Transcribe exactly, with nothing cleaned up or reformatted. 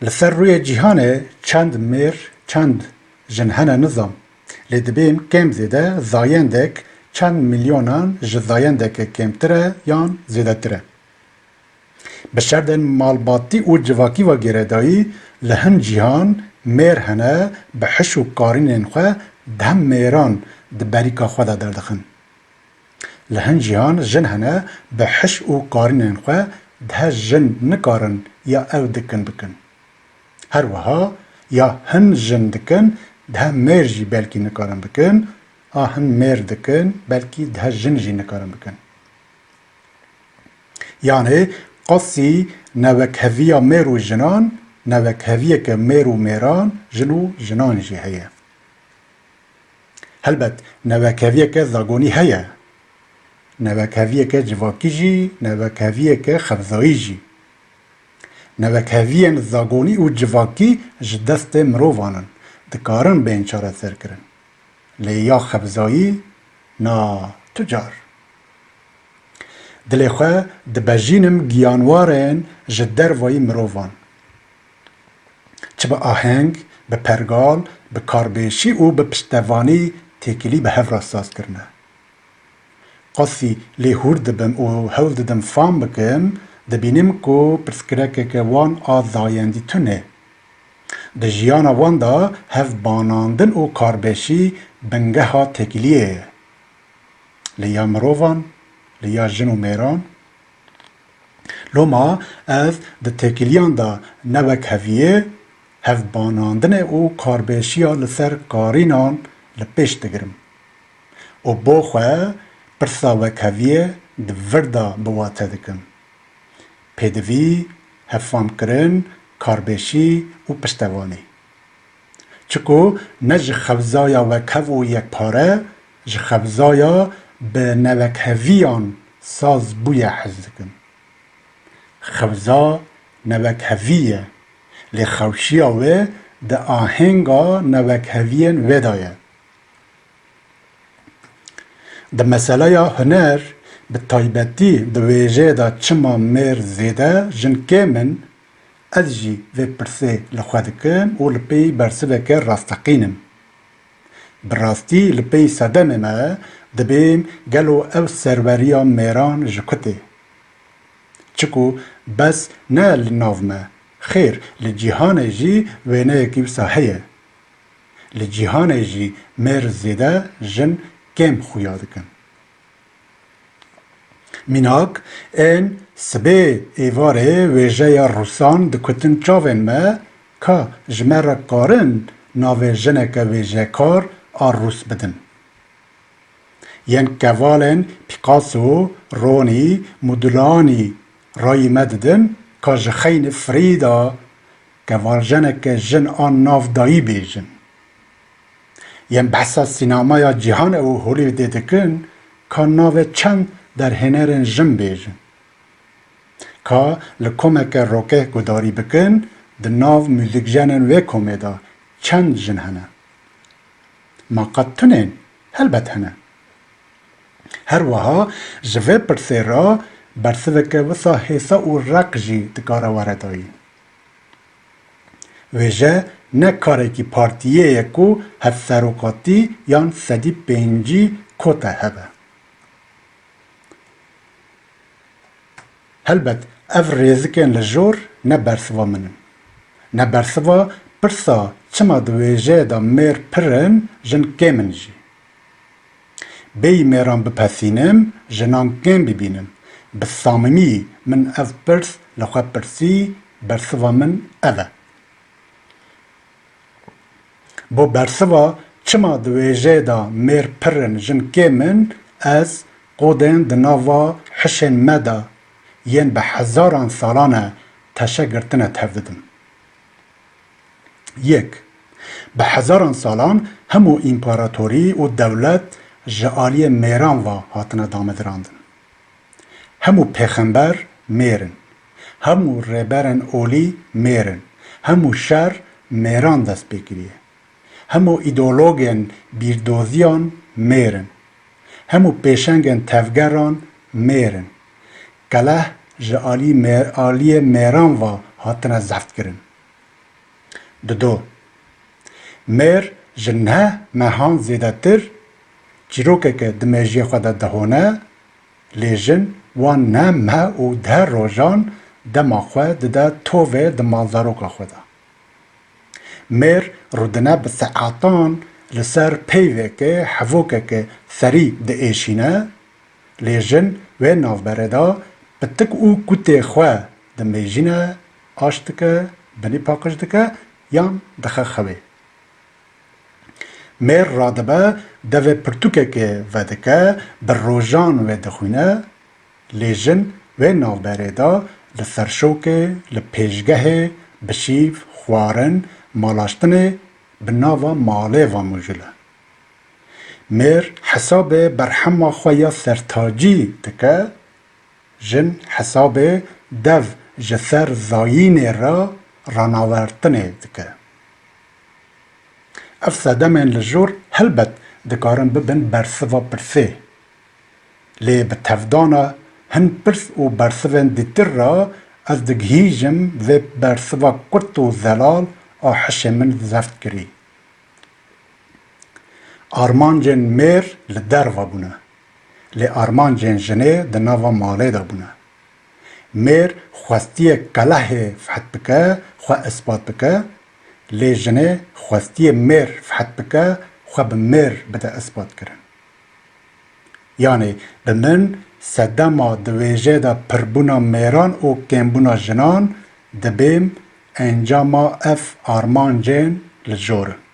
Li ser rûyê cîhanê çend mêr, çend jin hene nizam. Lê dibêm kêm zêde zayendek çend milyonan ji zayendeke kêmtir e yan zêdetir e. Bi şerdên malbatî û civakî ve girêdayî li hin cîhan mêr hene bi hiş û karînên xwe deh mêran di berîka xwe de derdixin. Li hin cîhan jin hene bi hiş û karînên xwe deh jin nikarin ya ew dikin bikin. Her wiha ya hin jin dikin deh mêr jî belkî nikarin bikin, a hin mêr dikin belkî deh jin jî nikarin bikin. Yanê qasî newekheviya mêr û jinan, newekheviyeke mêr û mêran, jin û jinan jî heye. Helbet newekheviyeke zagonî heye. Newekheviyeke civakî jî, newekheviyeke xevzayî jî. Newekheviyên zagonî û civakî ji destê mirovan in, dikarin bên çareserkirin. Lê ya xevzayî na tu car. Dilê xwe dibejînim giyanwarên ji dervayî mirovan. Çi bi aheng, bi pergal, bi karbêşî û bi piştevanî têkilî bi hev re saz kirine. Qasî lê hûr dibim û hewl didim fam bikim, dibînim ku pirsgirêkeke wan a zayendî tune. Di jiyana wan de hevbanandin û karbêşî bingeha têkiliyê ye. Li ya mirovan, li ya jin û mêran. Loma ez di têkiliyan de newekheviyê, hevbanandinê û karbêşiya li ser karînan li pêş digirim û bo xwe pirsa wekheviyê di vir de bi wate dikim. Pêdivî, hevfamkirin, karbêşî û piştevanî. Çiku ne ji xewzaya wekhev û yekpare, ji xewzaya bi newekheviyan saz bûye hez dikim. Xewza newekhevî ye, lê xewşiya wê di ahênga newekheviyên wê de ye. Di meseleya huner, bi taybetî di wêjeyê de çima mêr zêde, jin kêm in, ez jî vê pirsê li xwe dikim û li pêy bersiveke rasteqîn im. Bi rastî li pêy sedemê me dibêm gelo ew serweriya mêran ji ku tê? Çiku bes ne li nav me, xêr, li cîhanê jî wêneyekî wisa heye. Li cîhanê jî mêr zêde, jin kêm xuya dikin. Mînak, ên sibê êvarê wêjeya Rûsan dikutin çavên me, ka ji me re karin navê jineke wêjekar a Rûs bidin. Yên kevalên Picasso, Ronî, Modigliani rayî me didin, ka ji xeynî Frîda kevaljeneke jin a navdayî bêjin. Yên behsa sînemaya cîhanê û Hollywoodê dikin, ka navê çend derhênerên jin bêjin. Ka li komeke rokê guhdarî bikin, di nav muzîkjenên wê komê de çend jin hene? Ma qet tunên? Helbet hene. Her wiha ji vê pirsê re bersiveke wisa hêsa û req jî dikare were dayîn. Wêje ne karekî partiyê ye ku hevserokatî yan sedî pêncî kote hebe. Helbet, ev rêzikên li jor ne bersiva min in. Ne bersiva pirsa çima di wêjeyê de mêr pir in, jin kêm in jî. Bêyî mêran bipesînim, jinan kêm bibînim. Bi samimî min ev pirs li xwe pirsî, bersiva min ev e. Bo bersiva çima di wêjeyê de mêr pir in, jin kêm in, ez qodên di nava hişên me de yên bi hezaran salan e teşe girtine tev didim. Yek, bi hezaran salan hemû împaratorî û dewlet ji aliyê mêran ve hatine damedirandin. Hemû pêxember mêr in. Hemû rêberên olî mêr in. Hemû şer mêran dest pê kiriye. Hemû îdeologên bîrdoziyan mêr in. Hemû pêşengên tevgeran mêr in. Keleh ji alî mêr-, aliyê mêran ve hatine zeftkirin. Dido. Mêr ji neh mehan zêdetir çîrokeke di mêjiyê xwe de dihone, lê jin wan neh meh û deh rojan dema xwe dide tovê di malzaroka xwe de. Mêr rûdine bi seetan li ser peyveke, hevokeke serî diêşîne, lê jin wê navberê de pitik û kutê xwe dimêjîne, aş dike, binî paqij dike yan dixe xewê. Mêr radibe devê pirtûkekê vedike, bi rojan wê dixwîne, lê jin wê navberê de li serşokê, li pêşgehê, bi şîv, xwarin, malaştinê, bi nava malê ve mijûl e. Mêr hesabê berhema xwe ya sertacî dike, jin hesabê dev ji ser zayînê re ranawertinê dike. Ev sedemên li jor helbet dikarin bibin bersiva pirsê. Lê bi tevdana hin pirs û bersivên dîtir re ez digihîjim vê bersiva kurt û zelal a hişê min zeft kirî. Armancên mêr li derve bûne, lê armancên jinê di nava malê de bûne. Mêr xwestiye kelehê feth bike, xwe ispat bike, lê jinê xwestiye mêr feth bike, xwe bi mêr bide ispat kirin. Yanî bi min sedema di wêjê de pirbûna mêran û kêmbûna jinan dibêm encama ev armancên li jor in.